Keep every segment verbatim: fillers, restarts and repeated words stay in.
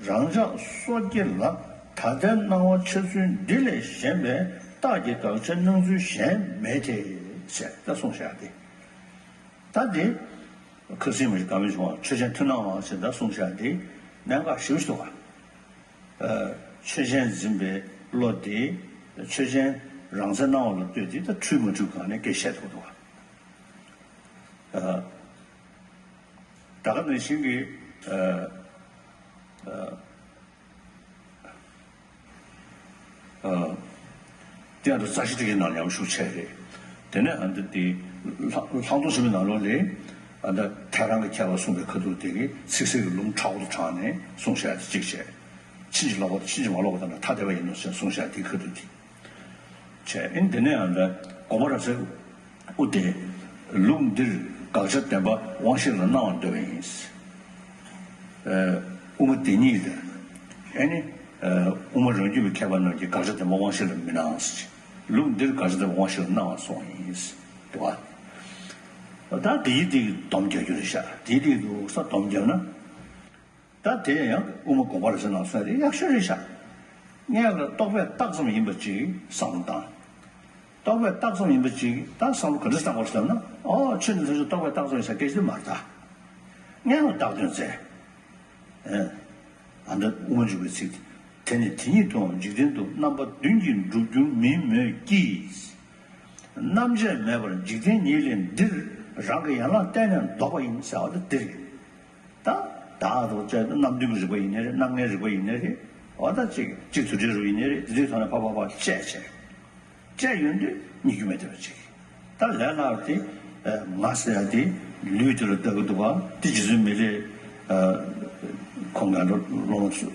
རང་ཅག་སོ་སྐྱེ་ལ། ད་ལྟའི་སྣང་བ་འཆར་ཚུལ་འདི་ལས་གཞན་པའི་རྟགས་ཀྱི་དགག་བྱའི་སྣང་ཚུལ་གཞན་མེད་དེ། ཞེས་ད་གསུངས་བཞག་སྟེ། ད་དེ་ཁ་སང་མི་ཞིག་བཀའ་མོལ་བྱུང་བ། ཆོས་ཅན་མཐུན་སྣང་བ་ཞེས་ད་གསུངས་བཞག་སྟེ། གནད་འགག་ཞེ་པོ་ཞིག་འདུག་ག་ཆོས་ཅན་འཛིན་པའི་བློ་དེ་ཆོས་ཅན་རང་མཚན་སྣང་བ་ལ་ལྟོས་ཏེ་ད་འཁྲུལ་མ་འཁྲུལ་སྒང་ནས་སྐད་བཤད་ཐུབ་འདུག་ག་ད་ག་ནང་བཞིན་གྱི། དེ་ཡང་དུ་རྩ་ཤེ་ཊཱིཀ་ཆེན་ནང་ཡང་ཤུགས་ཆེ་རེད། དེ་ནས་ཨ་འདི་དེ་ལྷག་ལྷག་མཐོང་ཆེན་མོའི་ནང་ལོགས་ལས་ཨ་འདི་ཐལ་རང་གི་ཁྱད་པར་གསུངས་པའི་ཁ་ཐུག་དེ་གི་ཚིག་གསལ་གྱི་ལུང་ཕྲ་བོ་དུ་དྲངས་ནས་གསུངས་བཞག་དེ་གཅིག་བྱས། ཕྱིན་ཅི་ལོག་པ་ཕྱིན་ཅི་མ་ལོག་པ་དང་ཐ་དད་པ་ཡིན་ནོ་ཞེས་གསུངས་བཞག་དེའི་ཁ་ཐུག་དེ། བྱས། ཨིན་དེ་ནས་ཡང་ད་དགོངས་པ་རབ་གསལ་དབུ་དེ། ལུགས་འདིར་དགག་བྱ་བདེན་པ་དབང་ཤེས་ལ་སྣང་བར་འདོད་པ་ཡིན། ཨ་དབུ་མ་དེ་ཉིད་ལ། ཨ་ནི་ཨ་དབུ་མ་རང་རྒྱུད་པའི་མཁས་པ་རྣམས་ཀྱིས་དགག་བྱ་བདེན་པ་དབང་ཤེས་ལ་མི་སྣང་། ལུགས་འདིར་དགག་བྱ་བདེན་པ་དབང་ཤེས་ལ་སྣང་བར་གསུངས་ཡིན། འདུག་ག་ད་དེའི་སྟེང་གི་སྡོམ་རྒྱག་རྒྱུ་རེད་ཤག་དེའི་སྟེང་དུ་ས་སྡོམ་བརྒྱབ་ན། ད་དེ་ཡང་དབུ་མ་དགོངས་པ་རབ་གསལ་ནང་གསུངས་དེ་ཡག་ཤོས་རེད་ཤག་སྔོན་ལ་རྟོག་པས་བཏགས་ཙམ་ཡིན་པ་ཅིག་བསམ་བློ་བཏང་། རྟོག་པས་བཏགས་ཙམ་ཡིན་པ་ཅིག་ད་བསམ་བློ་ག་འདྲ་བཏང་དགོས་ཟེར་ན། ཨོ་ཆོས་འདི་ལྷ་ཆོས་རྟོག་པས་བཏགས་ཙམ་ཡིན་ཟེར་སྐད་ཆ་དེ་མ་རེད་ད། སྔོན་ལ་བཏགས་དོན་བཙལ། ཨེ། ཨ་འདི་དབུ་མ་འཇུག་པའི་ཚིག་དེ་ནི་དེ་ཉིད་དུའང་འཇིག་རྟེན་དུ་རྣམ་པ་བདུན་གྱིས་འགྲུབ་འགྱུར་མིན་མོད་ཀྱི། རྣམ་དཔྱོད་མེད་པར་འཇིག་རྟེན་ཉིད་ལས་འདིར་རང་གི་ཡན་ལག་གཏན་ནས་ལྡོག་པ་ཡིན་ཟེར་བ་དེ་འདིར། ད་བདག་ཏུ་བཅད་རྣམ་བདུན་གྱི་རིག་པ་ཡིན་ནའི་རེད། རྣམ་ལྔའི་རིག་པ་ཡིན་ནའི་རེད། འོ་ད་ཅིག་གཅིག་དུ་འབྲེལ་རུ་ཡིན་ནའི་རེད། དེ་དུས་ཐོག་ནས་ཕ་ཕ་ཕ་བཅད་བྱས། བཅད་ཡོང་དུས་རྙེད་རྒྱུ་མེད་བསྡད་པ་ཅིག་ད་ལས་སླ་བ་དེ་ང་ཟེར་ཡ་དེ་ལུས་དེ་ལ་ལྟ་གི་འདུག་ག་དེ་རྗེ་བཙུན་མི་ལས་ཁོང་ག་འགྲོ་ལོང་སུ་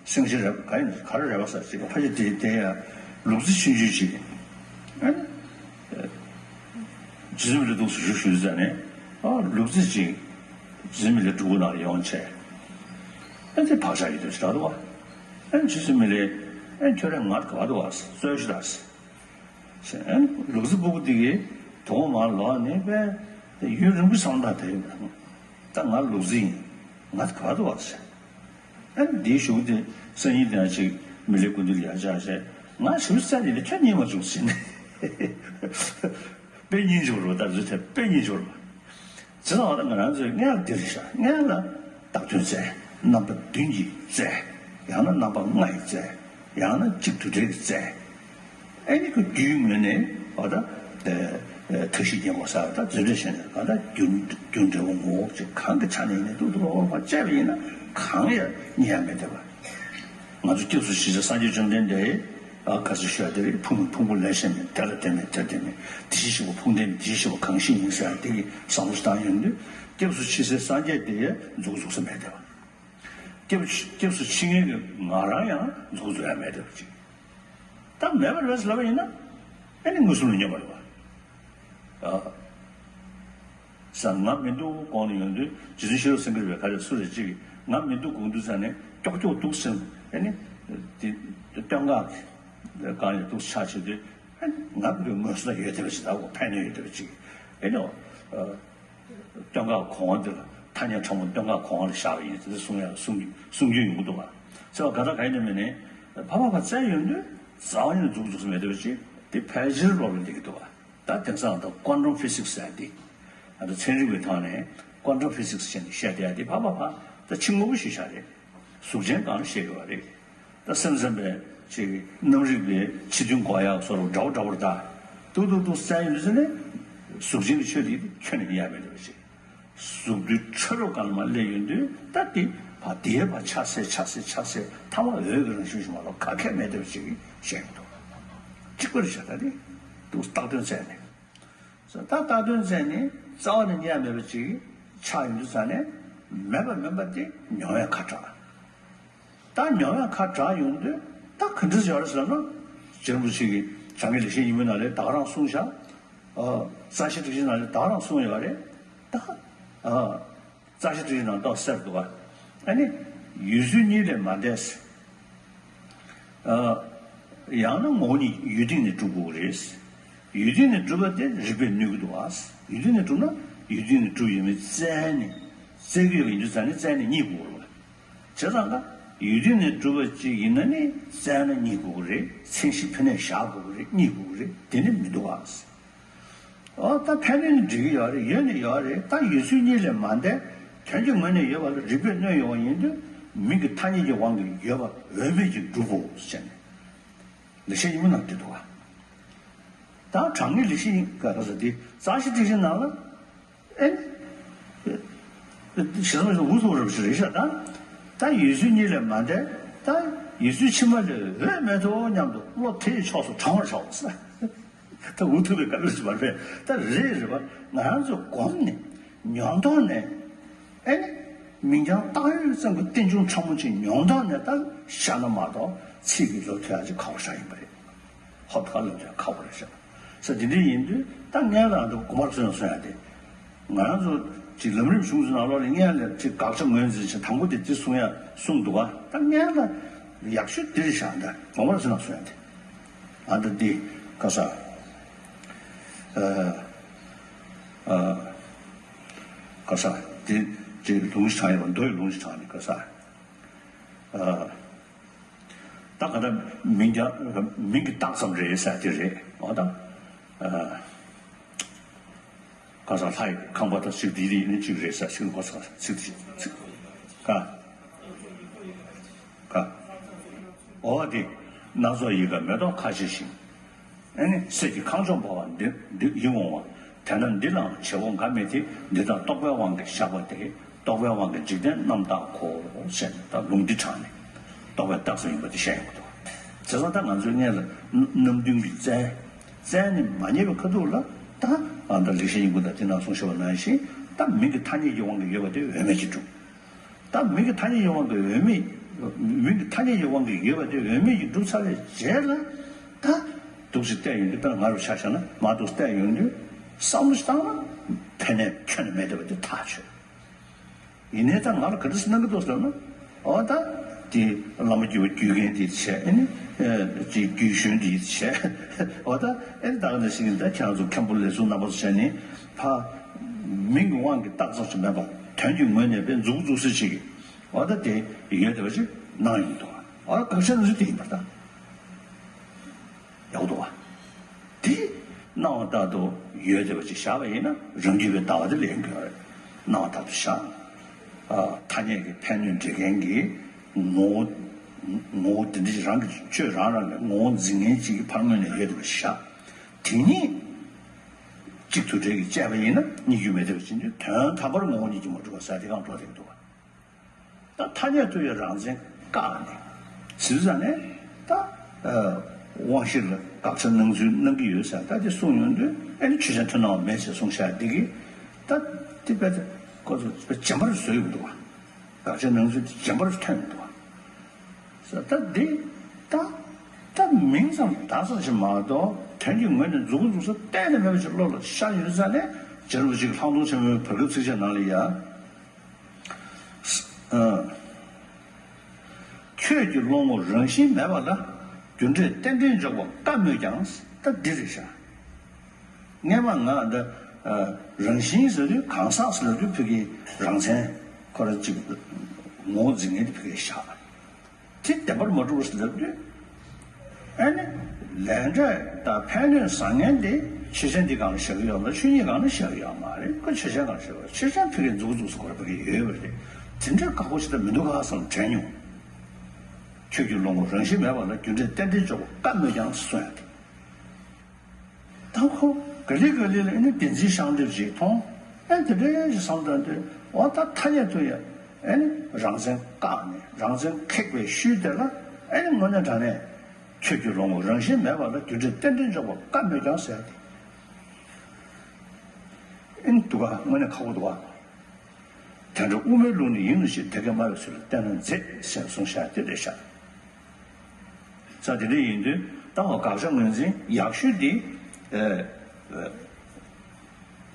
སེང་ཆེན་རེད་ག་ཡིན་ག་རེ་རེད་པ་ཟེར་ཅིག་ཕ་ཆེ་དེ་དེ་ཡ་ལུག་རྫི་ཆུང་ཆུང་ཅིག་ཨ་ནི། རྗེ་བཙུན་མི་ལ་འདུག་སེ་བཞུགས་བཞུགས་ཟེར་ནས། ཨ་ལུག་རྫི་ཅིག་རྗེ་བཙུན་མི་ལའི་སྒྲུབ་ཁུག་ནང་ལ་ཡོང་བྱས། ཨ་ཙི་བག་ཆགས་ཡོད་དུས་ཞིག་འདུག་བ། ཨ་རྗེ་བཙུན་མི་ལས། ཨ་ཁྱོད་རང་ང་ག་པར་འདུག་བ། གསོལ་ཞིག་དང་ཟེར། ཨ་ལུག་རྫི་སྤུ་གུ་འདི་གིས་དོ་དགོང་མར་ལོག་ནས་པས་ཡུན་རིང་པོ་སོང་ད་དེ། ད་ང་ལུག་རྫི་ཡིན། ང་ག་པར་འདུག་བ་ཟེར། ཨ་ནི་འདིའི་གཞུག་དེ་སང་ཉིན་དེ་ཡང་ཅིག་མི་ལའི་སྐུ་མདུན་ལ་ཡར་བཅར་བྱས། ང་ཞུ་རྩ་ནས་ལས་ཁྱོད་རྙེད་མ་བྱུང་ཟེར་ནས། དཔེ་རྙེད་འཇོག་རོགས། ད་རྫུ་འཕྲུལ་དཔེ་རྙེད་འཇོག་རོགས། ཟེར་ན་འོ་ད་ང་རང་ཚོའི་སྔོན་ལ་འདི་རེད་ཤག་སྔོན་ལ་བཏགས་དོན་བཙལ། རྣམ་པ་བདུན་གྱིས་བཙལ། ཡང་ན་རྣམ་པ་ལྔ་ཡིས་བཙལ། ཡང་ན་གཅིག་དུ་འབྲེལ་གྱིས་བཙལ། ཨེ་ནི་ཁོ་རྒྱུའི་ངོས་ནས་འོ་ད་ཐུགས་གཤིས་རྙེད་དགོས་ས། ད་རྫུ་འཕྲུལ་བྱས་ནས་གང་ལྟར་རྒྱུ་རྒྱུ་འབྲས་བུ་ངོ་བོ་ཅིག་གང་གི་ཆ་ནས་ཡིན་ནའི་ཏུག་ཏུག་ལོག་ལོག་བཅད་པ་ཡིན་ན་གང་ཡང་རྙེད་ཡ་མེད་བསྡད་པ། ང་ཚོ་སྐྱབས་སུ་མཆི་ས་སངས་རྒྱས་བཅོམ་ལྡན་འདས་ཨ་ཁ་སང་ཞུས་པ་དེ་རེད། ཕུང་ཕུང་པོ་ལས་གཞན་མེད། དེ་ལ་དེ་མེད་དེར་དེ་མེད། དེ་བཞིན་གཤེགས་པ་ཕུང་ལྡན་མེད། དེ་བཞིན་གཤེགས་པ་གང་ཞིག་ཡིན་ཟེར་ཡ་དེ་གི་བསམ་བློ་ཞིག་བཏང་ཡོང་དུས་སྐྱབས་སུ་མཆི་སའི་སངས་རྒྱས་དེ་ཡང་མཛུབ་གུ་འཛུགས་ས་མེད་བསྡད་པ། སྐྱབས་སྐྱབས་སུ་མཆི་མཁན་གྱི་ང་རང་ཡང་མཛུབ་གུ་འཛུགས་ཡ་མེད་བསྡད་པ་ཅིག་ད་མེད་པ་རེད་ཟེར་ལབ་པ་ཡིན་ན་ཨེ་ནི་མངོན་སུམ་ལ་སྙོན་པ་རེད་བ། ཨ། ས་ང་མི་འདུག་དགོངས་ནས་ཡོང་དུས་རྗེ་བཙུན་ཤེས་རབ་སེང་གེ་རེད་པས། ག་རེ་སུ་རེད་ཅིག་ང་མི་འདུག་དགོངས་དུས་ས་ནས་ཀྱོག་ཀྱོག་འདུག་སེམས་ཨེ་ནི། དེ་སྟོད་འགག་གི་སྒང་ནས་འདུག་ཆ་བྱེད་དུས་ཨེ་ནི་ང་གི་ངོས་སུ་ཡོད་བསྡད་པ་ཅིག་ད་འོ་ཕན་ནུས་ཡོད་བསྡད་པ་ཅིག་ཨེ་ནི་ཨ། སྟོད་འགག་གོང་བ་འདི་ལ་ཐ་སྙད་ཕྲ་མོ་སྟོད་འགག་གོང་བ་ལ་བཞག་པ་ཡིན་ཟེར་གསུང་ཡ་གསུང་རྒྱུ་གསུང་རྒྱུ་ཡོང་གི་འདུག་བ། ཟེར་བ་ག་ད་ག་ཡིན་ནམ་མིན་ནས་ཕ་མ་ཕ་བཙལ་ཡོང་དུས་རྩ་བ་ཉིད་ནས་མཛུབ་གུ་འཛུགས་ས་མེད་བསྡད་པ་ཅིག་དེ་ཕལ་ཆེར་ལོག་ལ་འགྲིག་གི་འདུག་བ། ད་དེང་སང་ད་quantum physics ཟེར་ཡ་དེ། ད་ཚན་རིག་པའི་ཐོག་ནས་quantum physics ཟེར་ནས་བཤད་བསྡད་ཡ་དེ་ཕ་མ་ཕ་ད་ཕྱི་དངོས་པོ་ཞིག་བཞག་རེད། གཟུགས་ཅན་སྒང་ལ་བཤད་དགོས་པ་རེད། ད་སེམས་ཙམ་པའི་ཅིག་རྣམ་རིག་པའི་ཕྱི་དོན་གོ་ཡག་སོགས་འདྲ་བོ་འདྲ་བོར་ད། ཏུག་ཏུག་ཏུག་བཙལ་ཡོང་དུས་ཙ་ནས་གཟུགས་ཅན་གྱི་ཆོས་དེ་ཁྱོན་ནས་རྙེད་ཡ་མེད་བསྡད་པ་ཅིག་གཟུགས་འདུས་ཁྲ་རབ་སྒང་ལ་མར་སླེབས་ཡོང་དུས་ད་དེ་ཕར་དེའི་ཕར་ཆགས་སྲེད་ཆགས་སྲེད་ཆགས་སྲེད་ཐ་མ་འོད་ཀྱི་རང་བཞིན་ཞིག་མ་གཏོགས་ག་གེ་མེད་བསྡད་པ་ཅིག་བཤད་ཀྱི་འདུག་གཅིག་པ་རེད་ཤག་ད་དེ་ཏུག་བཏགས་དོན་བཙལ་ནས། ད་བཏགས་དོན་བཙལ་ནས་རྩ་བ་ནས་རྙེད་ཡ་མེད་པ་ཅིག་ཆགས་ཡོང་དུས་ཙ་ནས་མེད་པ་མིན་པ་དེ་མྱོང་བས་ཁ་གྲགས། ད་མྱོང་བས་ཁ་གྲགས་ཡོང་དུས་ད་ག་འདྲ་ཡོད་རེད་ཟེར་ན། རྗེ་རིན་པོ་ཆེ་གིས་བྱང་གི་ལེགས་བཤད་ཉིན་མོའི་ནང་ལ་ད་ག་རང་གསུངས་བཞག་ཨ། རྩ་ཤེ་ཊཱིཀ་ཆེན་ནང་ལ་ད་ག་རང་གསུངས་ཡོད་རེད་ད། ཨ། རྩ་ཤེ་ཊཱིཀ་ཆེན་ནང་ཏོག་ཙམ་གསལ་འདུག་ག་ཨ་ནི་ཡུལ་ཚུལ་གཉིས་ལས་མ་འདས། ཨ། ཡང་ན་ངོ་བོ་ཉིད་ཡུལ་སྟེང་ནས་གྲུབ་དགོས་རེད། ཡུལ་སྟེང་ནས་གྲུབ་པ་དེ་རིགས་པས་གནོད་ཀྱི་འདུག་ག་ཡུལ་སྟེང་ནས་གྲུབ་ན་ཡུལ་སྟེང་ནས་གྲུབ་ཡོད་མེད་བཙལ་ནས་བཙལ་གྱི་ཡོད་པ་ཡིན་དུས་ཙ་ནས་བཙལ་ནས་རྙེད་དགོས་རེད་བ། བྱས་ཙང་ད་ཡུལ་དུས་ནས་གྲུབ་པ་ཅིག་ཡིན་ན་ནི་བཙལ་ན་རྙེད་དགོས་ཀྱི་རེད། མཚན་གཞི་ཕ་ནས་བཞག་དགོས་ཀྱི་རེད། རྙེད་དགོས་ཀྱི་རེད། དེ་ནི་མི་འདུག་ཨ། ཨོ་ད་ཕན་གནོད་ནི་འགྲིག་གི་ཡོད་རེད། ཡོད་ནི་ཡོད་རེད། ད་ཡོད་ཚུལ་གཉིས་ལས་མ་འདས་དོན་གྱི་ངོས་ནས་ཡོད་པ་ལ་རིགས་པས་གནོད་ཡོང་བ་ཡིན་དུས་མིང་གི་ཐ་སྙད་ཀྱི་དབང་གིས་ཡོད་པ་འོས་མེད་ཅིག་འགྲུབ་བོ་ཟེར་ནས་ལེགས་བཤད་སྙིང་པོ་ནང་བྲིས་འདུག་ཨ། ད་དྲང་ངེས་ལེགས་བཤད་སྙིང་པོ་ག་རེ་ཟེར་དེ་རྩ་ཤེ་ཏིག་ཤེ་ནང་ལ། ཨེ། ཞེ་ས་མ་ཞེ་འུ་ཚོ་རབ་ཞིག་རེད་ཤག་ད། ད་ཡོད་ཚུལ་གཉིས་ལས་མ་འདས། ད་ཡོད་ཚུལ་ཕྱི་མ་ལས་འོས་མེད་དོ་སྙམ་དུ་བློ་དེ་ཡི་ཕྱོགས་སུ་དྲང་བར་བྱའོ། ད་འུ་ཐུག་པའི་བཀའ་འདྲི་ཞིག་མ་རེད། ད་རེད་རེད་པ། ང་རང་ཚོས་གོམས་ནས་མྱོང་སྟངས་ནས། ཨེ་ནི། མིང་རྐྱང་བཏགས་ཡོད་ཙམ་གྱི་རྟེན་འབྱུང་ཕྲ་མོ་ཅིག་མྱོང་སྟངས་ནས་ད་བཞག་ན་མ་གཏོགས་ཚིག་གི་བློ་ཐོས་ཡ་ཅིག་ཁག་པོ་ཞིག་ཡིན་པ་རེད། ཧོབ་ཁ་ལ་འཇོག་ཁག་པོ་རེད་ཤག་ས། དེ་འདྲ་ཡིན་དུས་ད་སྔོན་ལ་འདུག་གོང་མར་སོན་སོན་ཡ་དེ། ང་རང་ཚོ་ཅིག་ལམ་རིམ་གཞུང་ཚོའི་ནང་ལོགས་ལ་སྔོན་ལ་ཅིག་དགག་བྱ་ངོས་འཛིན་བྱེད་དང་པོ་དེ་དེ་གསུང་ཡ་གསུངས་འདུག་ག་ད་སྔོན་ལ་ཡག་ཤོས་དེ་རེད་ཤག་ད་གོང་མར་སོན་སོན་ཡ་དེ། ཨ་ད་འདི་ག་ས། ཨ་ཨ་ག་ས། དེ་དེ་ལུང་ཞིག་དྲངས་ཡོད་པ། མདོ་ཡི་ལུང་ཞིག་དྲངས་ནས་ག་ས། ཨ། ད་ག་ད་མིང་རྐྱང་མིང་གི་རྟགས་ཙམ་རེད་ཟེར་དེ་རེད། འོ་ད། ཨ། ག་ས་ལྷ་ཡི་ཁང་པ་དང་ཚིག་འདི་རིགས་ནི་གཅིག་རེད་ཟེར་ཚིག་གོ་ས་ཚིག་ཚིག་ག་ག་འོ་དེ་སྣ་ཚོགས་ཡི་གེ་མེ་ཏོག་ཁ་ཕྱེ་ཞིང་། ཨེ་ནི་གསེར་གྱི་ཁང་བྱོག་འབར་བ་འདི་འདི་ཡིད་འོང་བ། དེ་ན་འདི་ལའང་བྱེད་པོ་འགའ་མེད་དེ། འདི་དག་རྟོག་པའི་དབང་གིས་བཞག་པ་སྟེ། རྟོག་པའི་དབང་གིས་འཇིག་རྟེན་རྣམ་དག་གོ། ཟེར་ནས་ད་ལུང་འདི་དྲངས་ནས་རྟོག་པའི་རྟགས་ཙམ་ཡིན་པ་འདི་བཤད་ཡོང་གི་འདུག་བྱས་ཙང་ད་ང་ཚོའི་སྔོན་ལ་རྣམ་བདུན་གྱི་རྩལ་རྩལ་ནི་མ་རྙེད་པའི་ཁ་ཐུག་ལ་ད་ཨ་ད་ལེགས་བཤད་སྙིང་པོ་དང་དེ་ནང་གསུངས་བཞག་པ་ནང་བཞིན་ད་མིང་གི་ཐ་སྙད་ཀྱི་དབང་གིས་ཡོད་པ་དེ་འོས་མེད་ཅིག་གྲུབ། ད་མིང་གི་ཐ་སྙད་ཡོད་དབང་གི་འོས་མེད། མིང་གི་ཐ་སྙད་ཡོད་དབང་གི་ཡོད་པ་དེ་འོས་མེད་ཀྱི་གྲུབ་ཚར་བའི་རྗེས་ལ། ད་འདུག་ཅིག་བལྟས་ཡོང་དུས། དཔེར་ན་ང་རུ་ཆ་བཞག་ན་མ་འདུག་བལྟས་ཡོང་དུས་བསམ་བློ་ཞིག་བཏང་ན་ཕན་ནས་ཁྱོན་ནས་མེད་བསྡད་པ་དེ་ཐག་ཆོད། ཡིན་ནའི་ད་ང་ལ་ག་འདྲ་སེ་གནང་གི་འདུག་ཟེར་ན། འོ་ད་དེ་བླ་མ་རྒྱུད་པ་རྒྱུད་རྒན་དེ་བྱས། ཨེ་ནི་ཅིག་རྒྱུད་གཞོན་དེ་བྱས། འོ་ད་ཨེ་ནི་ད་ག་འདྲ་ཞིག་ཡིན། ད་ཁྱེད་རང་ཚོ་མཁན་པོ་ལས་ཟུར་རྣམ་པ་ཚོ་བྱས་ནས་ཕ་མིང་གི་དབང་གིས་རྟགས་ཙམ་ཞིག་མེད་པ། དོན་གྱི་ངོས་ནས་དཔེ་མཛུབ་མོ་བཙུགས་ས་ཅིག་གི། འོ་ད་དེ་ཡོད་བསྡད་པ་ཅིག་གནང་ཡོང་འདུག་འོ་ད་དགག་བྱ་ནི་དེ་ཡིན་པར་ཐལ། ཡག་པོ་འདུག་བ། དེ་སྣང་བ་ལྟར་དུ་ཡོད་བསྡད་པ་ཅིག་བཞག་པ་ཡིན་ན་རང་རྒྱུད་པའི་ལྟ་བ་དེ་ལེན་དགོས་རེད། སྣང་བ་ལྟར་དུ་བཞག་ཨ། ཐ་སྙད་ཀྱི་ཕན་གནོད་འབྲེལ་མཁན་གྱི་ངོ་བོ། ངོ་བོ་དེ་འདྲ་ཞིག་རང་གི་ཆོས་རང་རང་ལས་ངོ་བོ་འཛིན་མཁན་ཅིག་གི་ཕར་ངོས་ནས་ཡོད་བསྡད་པ་ཞིག་བཞག་དེ་ཉིད་གཅིག་དུ་འབྲེལ་གྱིས་དཔྱད་པ་ཡིན་ན་རྙེད་རྒྱུ་མེད་བསྡད་པ་ཅིག་འདུག་དོན་དམ་པར་ངོ་བོ་ཉིད་ཀྱིས་མ་གྲུབ་པ་ཟེར་དེ་གང་འགྲོ་བསྡད་ཀྱི་འདུག་བ། ད་ཐ་སྙད་དུ་ཡང་རང་མཚན་བཀག་ནས་ཟེར་ཙང་ནས་ད་དབང་བཞི་ལ་དགག་བྱ་གནང་ཚུལ་གནང་གི་ཡོད་ཟེར། ད་དེ་གསུངས་ཡོང་དུས་ཨེ་ནི་ཆོས་ཅན་མཐུན་སྣང་བ་མེད་ཟེར་གསུངས་བཞག་འདི་གིས། ད་དེ་བས་ད་ཁོ་ཚོ་རྗེན་པར་བཟོས་ཡོང་འདུག་བ། དགག་བྱ་གནང་ཚུལ་དེ་རྗེན་པར་ཐོན་ཡོང་འདུག་བ། ཟེར་ད་འདི་ད་ད་མིང་ཙམ་བཏགས་ཙམ་ཞིག་མ་གཏོགས་དོན་གྱི་ངོས་ནས་མཛུབ་མོ་བཙུགས་ས་གཏན་ནས་མེད་པ་ཞིག་བློ་ལ་ཤར་ཡོད་ཙང་ནས། རྗེ་རིན་པོ་ཆེ་གིས་ལྷག་མཐོང་ཆེན་མོའི་བར་སྐབས་ཚིགས་བཅད་ནང་ལ་ཡ། ཨ། ཁྱོད་ཀྱི་བློ་ངོར་རང་བཞིན་མེད་པ་ལ། རྒྱུ་འབྲས་རྟེན་འབྲེལ་འཇོག་པ་བཀའ་སྨོས་ཀྱང་། ད་འདི་རེད་ཤག་སྔས་མ་ང་འདི་ཨ། རང་བཞིན་ཟེར་དུས་གང་ཟག་ཟེར་དུས་ཕ་གིའི་རང་མཚན་ཁོ་རང་གཅིག་ངོ་བོ་འཛིན་མཁན་དེ་ཕ་གིར་བཞག་དེ་བདེན་པར་མ་གྲུབ་པ་ཟེར་ལབ་དུས། ཨ་ནི་ལས་འབྲས་དང་ཕན་གནོད་བཟང་ངན་དེ་ཆོས་ཅན་འདི་སྒང་ལ་བཞག་གི་ཡོད་མ་རེད། ཆོས་ཉིད་སྒང་ལ་བཞག་གི་ཡོད་མ་རེད། ཁོ་ཆོས་ཅན་སྒང་ལ་བཞག་གི་ཡོད། ཆོས་ཅན་ཕ་གིར་མཛུབ་མོ་བཙུགས་ས་ཁོ་རང་ཕ་གིར་ཡོད་པ་རེད། དེ་འདྲའི་ཁག་པོ་ཞིག་ད་མི་འདུག་ག་བསམ་དྲན་མྱོང་། ཁྱོད་ཀྱི་བློ་ངོར་རང་བཞིན་མེད་པ་ལ། རྒྱུ་འབྲས་རྟེན་འབྲེལ་འཇོག་པ་བཀའ་སྨོས་ཀྱང་གསུངས་ཡ་དེ། ད་ཁོ་ག་ལེ་ག་ལེ་ལ་ཨེ་ནི་བདེན་འཛིན་ཤངས་ལྡེབ་ཅིག་མཐོང་། ཨེ་དེ་འདྲའི་ཞིག་བསམ་བློ་བཏང་དུས། འོ་ད་ཐ་སྙད་དུ་ཡང་ཨེ་ནི་རང་མཚན་བཀག་ནས་རང་མཚན་ཁེགས་པའི་ཤུལ་དེ་ལ་ཨེ་ནི་དངོས་གནས་དྲང་གནས་ཁྱོད་ཀྱི་བློ་ངོར་རང་བཞིན་མེད་པ་ལ། རྒྱུ་འབྲས་རྟེན་འབྲེལ་འཇོག་པ་བཀའ་སྨོས་ཀྱང་ཟེར་ཏེ། ཨེ་ནི་འདུག་ག་དངོས་གནས་ཁག་པོ་འདུག་ག་དེ་འདྲ་དབུ་མའི་ལུགས་ནི་ཡིན་ནོ་ཞེས། དེ་སྐད་སྨྲ་བའི་ཚུལ་ལ་བལྟས་ན་མཛེས་ཟེར་གསུངས་བཞག་དེ་རེད་ཤག་ས། དེ་འདྲ་ཡིན་དུས་ད་འོ་དགག་བྱ་ངོས་འཛིན་ཡག་ཤོས་འདི་ཨ་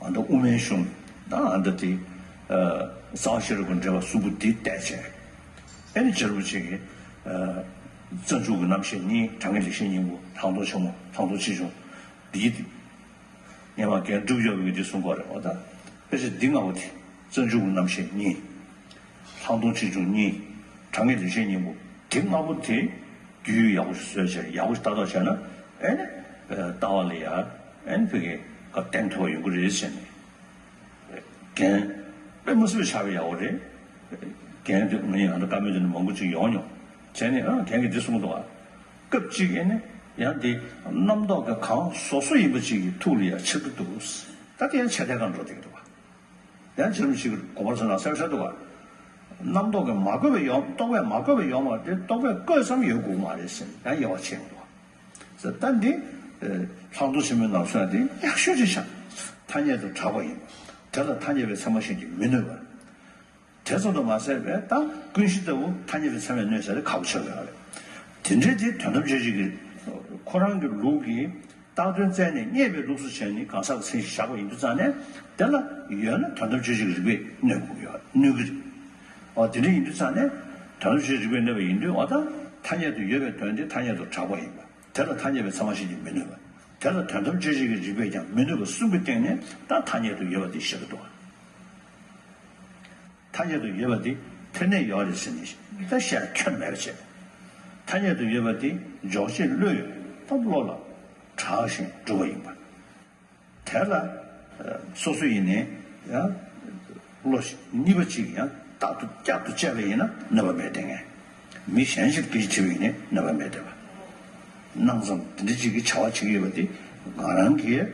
ཨ་ད་དབུ་མའི་གཞུང་ད་ཨ་ད་དེ་ཨ་རྩ་བ་ཤེས་རབ་ཀྱི་འགྲེལ་པ་གསུམ་པོ་འདི་བལྟས་བྱས། ཨེ་ནི་རྗེ་རིན་པོ་ཆེ་གི་ཨ་རྩ་འཇུག་གི་རྣམ་བཤད་གཉིས། དྲང་ངེས་ལེགས་བཤད་སྙིང་པོ། ལྷག་མཐོང་ཆེན་མོ། ལྷག་མཐོང་ཆེ་ཆུང་འདི། སྔས་མ་རྒན་སྒྲུབ་སྐྱོབ་ཀྱིས་འདི་གསུང་གི་ཡོད་རེད། འོ་ད་དཔེ་ཆ་འདི་ལྔ་པོ་དེ། རྩ་འཇུག་གི་རྣམ་བཤད་གཉིས། ལྷག་མཐོང་ཆེ་ཆུང་གཉིས། དྲང་ངེས་རིགས་ཤེས་གཉིས་པོ་དེ་ལྔ་པོ་དེ་རྒྱུས་ཡག་པོ་ཞིག་བཟོས་བྱས་ཡག་པོ་ཞིག་ལྟ་རྟོག་བྱས་ན་ཨེ་ནི་ལྟ་བ་ལ་ཡ་ཨེ་ནི་ཕ་གི་བརྟན་ཐུབ་པ་ཡོང་གི་རེད་ཟེར་ནས། རྒན་དཔེ་མི་སྲིད་པའི་ཆགས་པའི་ཡག་པོ་རེད། རྒན་དེ་ང་ཡང་ད་བཀའ་མོལ་དེ་ནི་མང་པོ་ཅིག་ཡོང་མྱོང་། བྱས་ནས་ཨ་རྒན་གྱིས་འདི་གསུངས་འདུག་ཨ། སྐབས་གཅིག་ཨེ་ནི་ཡང་འདི་རྣམ་རྟོག་གི་གང་བཟོ་བཟོ་ཡིན་པ་ཅིག་གི་ཐུགས་ལ་ཡ་ཆགས་ཀྱི་འདུག། ད་དེ་ཡང་ཆད་ཐད་ཀར་འགྲོ་བསྡད་ཀྱི་འདུག་ཨ། ཡང་ཅི་རིམ་ཞིག་གི་གོ་བར་སོང་ན་གསལ་པོ་ཆགས་འདུག་ག། རྣམ་རྟོག་གིས་མ་གོས་པའི་ཡོང་རྟོག་པས་མ་གོས་པའི་ཡོང་བ་དེ་རྟོག་པས་བཀོད་ཙམ་ཡོད་དགོས་མ་རེད་ཟེར་ཡང་དབྱེ་བ་ཕྱེ་འདུག་ག། ཟེར་ད་འདི་ལྷག་མཐོང་ཆེན་མོའི་ནང་གསུངས་ཡ་དེ་ཡག་ཤོས་ཅིག་ཆགས། ཐ་སྙད་དུ་གྲགས་པ་ཡིན། དེ་ལ་ཐ་སྙད་པའི་ཚད་མ་གཞན་གྱིས་མི་གནོད་པ། དེ་ཙམ་དུ་མ་ཟད་པས་ད་ཀུན་གཞི་ལྟ་བུ་ཐ་སྙད་པའི་ཚད་མས་གནོད་ཟེར་ཁག་པོ་ཆགས་ཡོད་རེད། དེ་འདྲའི་དེ་དོན་དམ་དཔྱོད་བྱེད་ཀྱི་ཁོ་རང་གི་ལུགས་ཀྱི་བཏགས་དོན་བཙལ་ནས་རྙེད་པའི་ལུགས་སུ་བྱས་ནས་གང་ཟག་གི་མཚན་གཞི་བཞག་པ་ཡིན་དུས་ཙང་ནས་དེ་ལ་ཡོད་ན་དོན་དམ་དཔྱོད་བྱེད་ཀྱི་རིགས་པས་གནོད་དགོས་ཡོད་གནོད་ཀྱི་རེད། འོ་དེ་འདྲ་ཡིན་དུས་ཙང་ནས་དོན་དམ་དཔྱོད་བྱེད་ཀྱི་རིགས་པས་གནོད་པ་ཡིན་དུས་འོ་ད་ཐ་སྙད་དུ་ཡོད་པའི་དོན་དེ་ཐ་སྙད་དུ་གྲགས་པ་ཡིན་པ། དེ་ལ་ཐ་སྙད་པའི་ཚད་མ་གཞན་གྱིས་མི་གནོད་པ། དེ་ལ་དོན་དམ་དཔྱོད་བྱེད་ཀྱི་རིགས་པས་ཀྱང་མི་གནོད་པ་གསུངས་པའི་སྟེང་ནས་ད་ཐ་སྙད་དུ་ཡོད་པ་དེ་བཞག་གི་འདུག་ག། ཐ་སྙད་དུ་ཡོད་པ་དེ་དེ་ནས་ཡོད་རེད་ཟེར་ནས་ད་བཤད་ཁྱོན་མེད་པ་བྱས། ཐ་སྙད་དུ་ཡོད་པ་དེ་འཇོག་བྱེད་བློས་ད་བློ་ལ་གྲགས་ཤིང་གྲུབ་པ་ཡིན་པ། དེ་ལ་སོ་སོ་ཡིན་ནའི་ཡང་བློ་གཉིས་པ་གཅིག་ཡང་རྟག་ཏུ་བསྐྱར་དུ་དཔྱད་པ་ཡིན་ན་གནོད་པ་མེད་དེ་ངས། མི་གཞན་ཞིག་སྐད་ཆ་དྲིས་པ་ཡིན་ནའི་གནོད་པ་མེད་དེ་བ། སྣང་ཙམ་དེ་འདྲ་ཅིག་གི་བྱ་བ་བྱེད་ཀྱི་ཡོད་པ་དེ་ང་རང་གིས་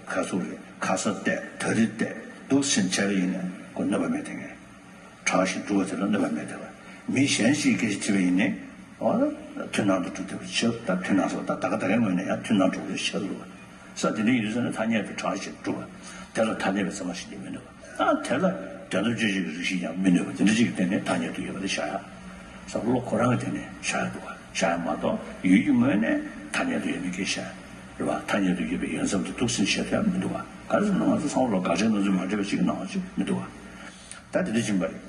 ཁ་ཚུགས་རེད་ཁ་ས་བལྟས་ད་རིས་བལྟས་འདུག་ཟིན་བྱས་པ་ཡིན་ན་ཁོ་གནོད་པ་མེད་དེ་ངས། གྲགས་ཤིང་གྲུབ་པ་དེ་ལ་གནོད་པ་མེད་དེ་བ། མི་གཞན་ཞིག་གིས་སྐད་ཆ་དྲིས་པ་ཡིན་ནའི་འོ་ན་མཐུན་སྣང་དུ་གྲུབ་བསྡད་པ་ཆགས་ད་མཐུན་སྣང་སོགས་ད་ད་ག་ད་གའི་ངོས་ནས་ཡང་མཐུན་སྣང་གྲུབ་པ་ཆགས་འདུག་བ། ས་དེ་འདྲ་ཡིན་དུས་ཙང་ནས་ཐ་སྙད་དུ་གྲགས་ཤིང་གྲུབ་པ། དེ་ལ་ཐ་སྙད་པའི་ཚད་མ་གཞན་གྱིས་མི་གནོད་པ། ད་དེ་ལ་དོན་དམ་དཔྱོད་བྱེད་ཀྱི་རིགས་ཤིག་ཀྱང་མི་གནོད་པ་དེ་འདྲ་ཅིག་གི་སྟེང་ནས་ཐ་སྙད་དུ་ཡོད་པ་དེ་བཞག་ཡ། ས་བློ་ཁོ་རང་གི་སྟེང་ནས་བཞག་ཡ་འདུག་བ། བཞག་ཡ་མ་གཏོགས་ཡུལ་གྱི་ངོས་ནས་ཐ་སྙད་དུ་ཡོད་མེད་ཀྱི་བཤད་རེད་བ། ཐ་སྙད་དུ་ཡོད་པའི་ཡོད་ཚད་དེ་འདུག་ཟིན་བཤད་ཐུབ་ཡ་མི་འདུག་བ། ག་རེ་ཟེར་ན་ང་ཚོ་ཚང་མ་ལ་དགག་བྱའི་སྣང་ཚུལ་མ་འདྲེས་པ་ཅིག་གི་སྣང་བ་ཅིག་མི་འདུག་བ། ད་དེ་འདྲ་ཕྱིན་པ་རེད།